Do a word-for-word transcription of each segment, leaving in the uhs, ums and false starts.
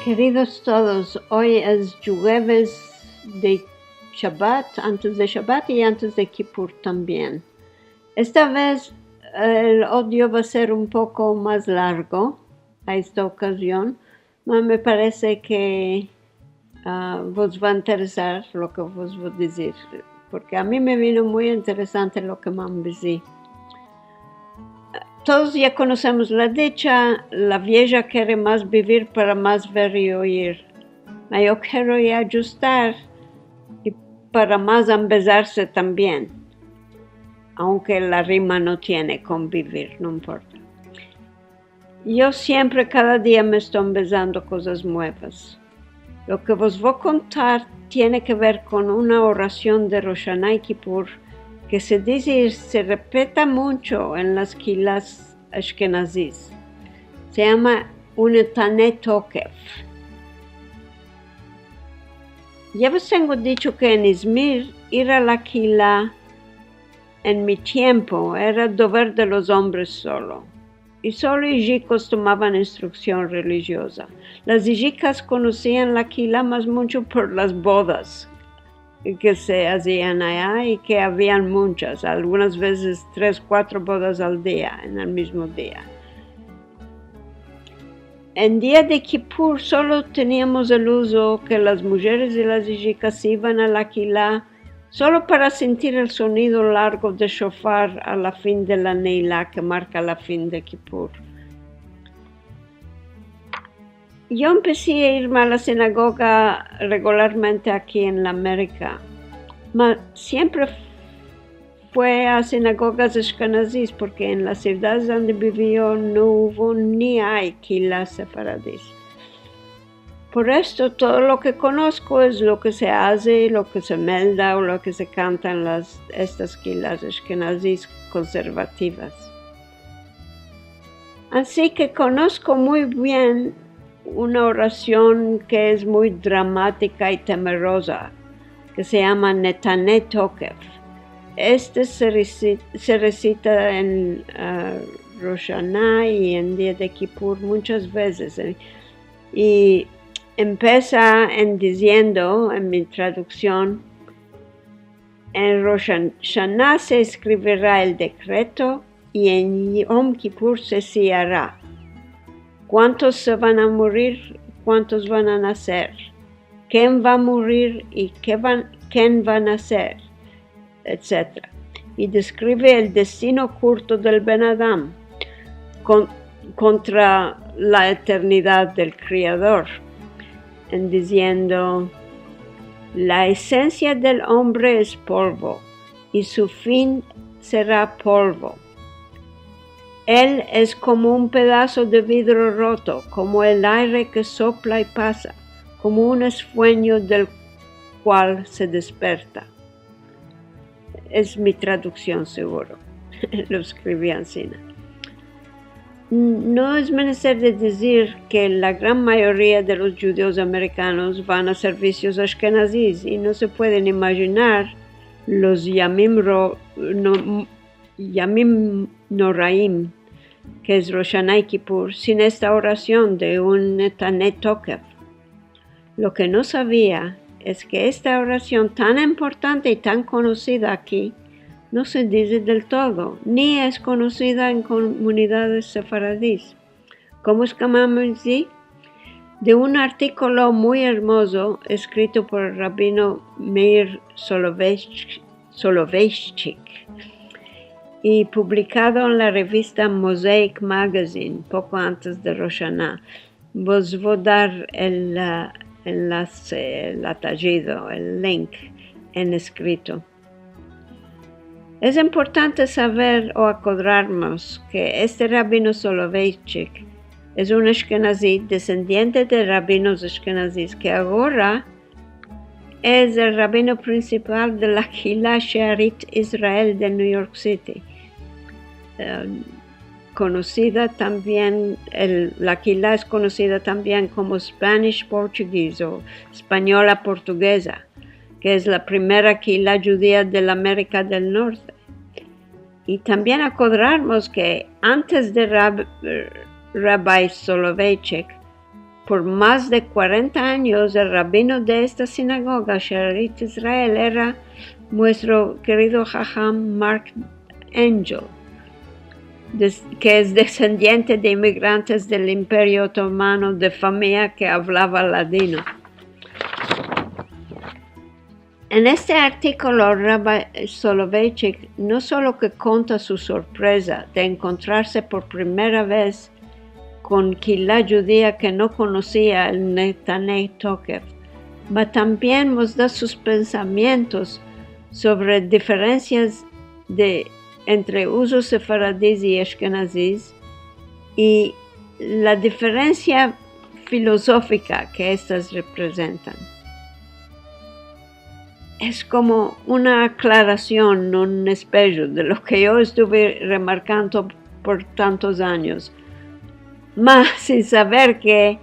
Keridos todos, oy es djueves de Shabat, antes de Shabat i antes de Kipur tambien. Esta vez el audio va a ser un poko mas largo a esta okazion, ma me parese ke, a, vos va a interesar lo ke vos vo a dizir, porke a mi me vino muy interesante lo ke me ambizi. Todos ya konosemos la dicha, la vieja kere mas bivir para mas ver i oyir. Ma yo kero ya adjustar i para mas ambezarse tambien, aunke la rima no tiene kon bivir, no importa. Yo siempre, kada dia, me esto ambezando kozas muevas. Lo ke vos vo a kontar tiene ke ver kon una orasion de Rosh Ashana i Kipur ke se dize i se repeta muncho en las kilas ashkenazis. Se yama Unetane Tokef. Ya vos tengo dicho ke en Izmir ir a la kila en mi tiempo era dover de los ombres solo, i solo ijikos tomavan instruksion relijioza. Las ijikas konosian la kila mas muncho por las bodas ke se azian aya i ke avian munchas, algunas vezes tres, kuatro bodas al dia, en el mizmo dia. En dia de Kipur solo teniamos el uzo ke las mujeres i las ijikas ivan a la kila solo para sintir el sonido largo de shofar a la fin de la Neila, ke marka la fin de Kipur. Yo empesi a irme a la sinagoga regularmente aki en la Amerika, ma siempre fue a sinagogas ashkenazis, porke en las sivdades ande bivi yo no uvo ni ay kilas sefaradis. Por esto, todo lo ke konosko es lo ke se aze, lo ke se melda o lo ke se kanta en las, estas kilas ashkenazis konservativas. Ansi ke konosko muy bien una orasion ke es muy dramatika i temeroza, ke se yama Netane Tokef. Este se resi-, se resita en, a, Rosh Ashana i en dia de Kipur munchas vezes, e, i empesa en diziendo, en mi traduksion, "En Rosh Ashana se eskrivira el dekreto, i en Yom Kipur se seyara. Kuantos se van a murir, kuantos van a naser, ken va a murir i ke van, ken va a naser", etsetera. I deskrive el destino kurto del benadam kon-, kontra la eternidad del Kriador, en diziendo, "La esensia del ombre es polvo, i su fin sera polvo. El es komo un pedaso de vidro roto, komo el aire ke sopla i pasa, komo un esuenyo del kual se desperta". Es mi traduksion, seguro. Lo eskrivi ansina. No es menester de dizir ke la gran mayoria de los djudios amerikanos van a servisios ashkenazis i no se pueden imajinar los yamim ro-, no, yamim noraim, ke es Rosh Ashana i Kipur, sin esta orasion de Unetane Tokef. Lo ke no savia es ke esta orasion tan importante i tan konosida aki no se dize del todo, ni es konosida en komunidades sefaradis. Komo es ke me ambizi? De un artikolo muy ermozo eskrito por el rabino Meir Soloveichik, Soloveichik i publikado en la revista Mosaic Magazine poko antes de Rosh Ashana. Vos vo dar el, a, enlase, el atallido, el link en eskrito. Es importante saver o akodrarmos ke este rabino Soloveichik es un ashkenazi, desendiente de rabinos ashkenazis, ke agora es el rabino prinsipal de la Kehila Shearit Israel de New York City, em, konosida tambien, el, la Kehila es konosida tambien komo Spanish Portuguese o Espanyola Portuguesa, ke es la primera Kehila djudia de la Amerika del Norte. I tambien akodrarmos ke antes de Rab-, Rabbi Soloveichik, Por mas de kuarenta anyos, el rabino de esta sinagoga, Shearit Israel, era muestro kerido haham Mark Angel, des-, ke es desendiente de imigrantes del Imperio Otomano de famiya ke avlava ladino. En este artikolo, Rabbi Soloveitchik no solo ke konta su sorpreza de enkontrarse por primera vez kon kehila djudia ke no konosia el Netane Tokef, ma tambien mos da sus pensamientos sovre diferensias de, entre uzos sefaradis i ashkenazis i la diferensia filozofika ke estas reprezentan. Es komo una aklarasion, un espejo de lo ke yo estuve remarkando por tantos anyos, ma sin saver ke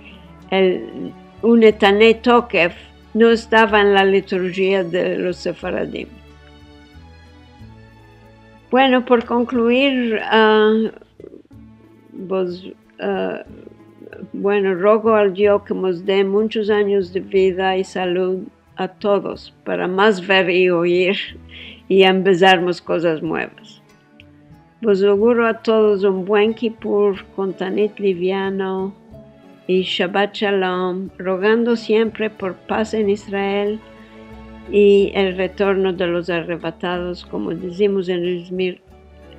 el, un Netane Tokef no estava en la liturjia de los sefaradim. Bueno, por konkluir, ah, vos, ah, bueno, rogo al Dio ke mos de munchos anyos de vida i salud a todos, para mas ver i oyir i ambezarmos kozas muevas. Vos auguro a todos un buen Kipur kon tanit liviano i Shabat Shalom, rogando siempre por paz en Israel i el retorno de los arrebatados, komo dizimos en Izmir,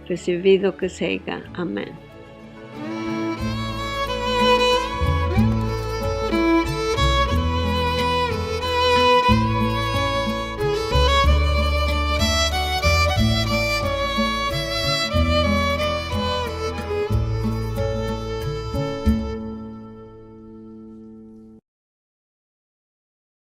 resivido ke seiga. Amen.